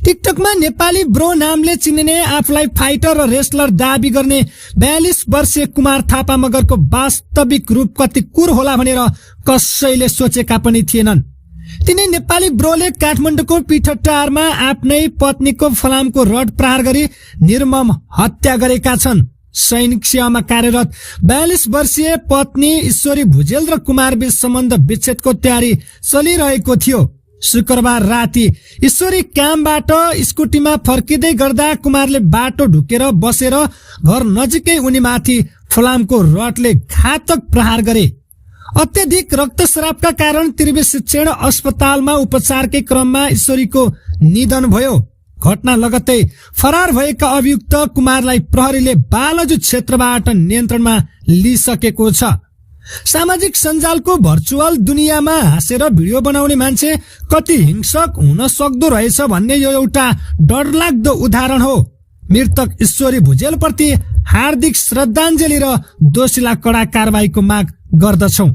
टिकटकमा Nepali bro नामले चिनिने आफूलाई फाइटर र रेस्लर दाबी गर्ने 42 वर्षीय कुमार थापा मगरको वास्तविक रूप कति कुर होला भनेर कसैले सोचेका पनि थिएनन्। तिनै नेपाली ब्रोले काठमाडौँको पीठटारमा आफ्नै पत्नीको फलामको रड प्रहार गरी निर्मम हत्या गरेका छन्। सैनिक सेवामा कार्यरत 42 वर्षीय पत्नी ईश्वरी भुजेल र कुमारबीच सम्बन्ध विच्छेदको तयारी चलिरहेको थियो। शुक्रबार राति ईश्वरी कामबाट स्कुटीमा फर्किँदै गर्दा कुमारले बाटो ढुकेर बसेर घर नजिकै उनीमाथि फलामको रडले घातक प्रहार गरे। अत्यधिक रक्तस्रावका कारण त्रिवेणी शिक्षण अस्पतालमा उपचारकै क्रममा ईश्वरीको निधन भयो। घटना लगत्तै फरार भएका अभियुक्त कुमारलाई प्रहरीले बालजु क्षेत्रबाट नियन्त्रणमा लिइसकेको छ। सामाजिक सञ्जालको भर्चुअल दुनियाँमा हाँसेर भिडियो बनाउने मान्छे कति हिंसक हुन सक्दो रहेछ भन्ने यो एउटा डरलाग्दो उदाहरण हो। मृतक ईश्वरी भुजेल प्रति हार्दिक श्रद्धाञ्जली र दोषीलाई कडा कारबाहीको माग गर्दछौं।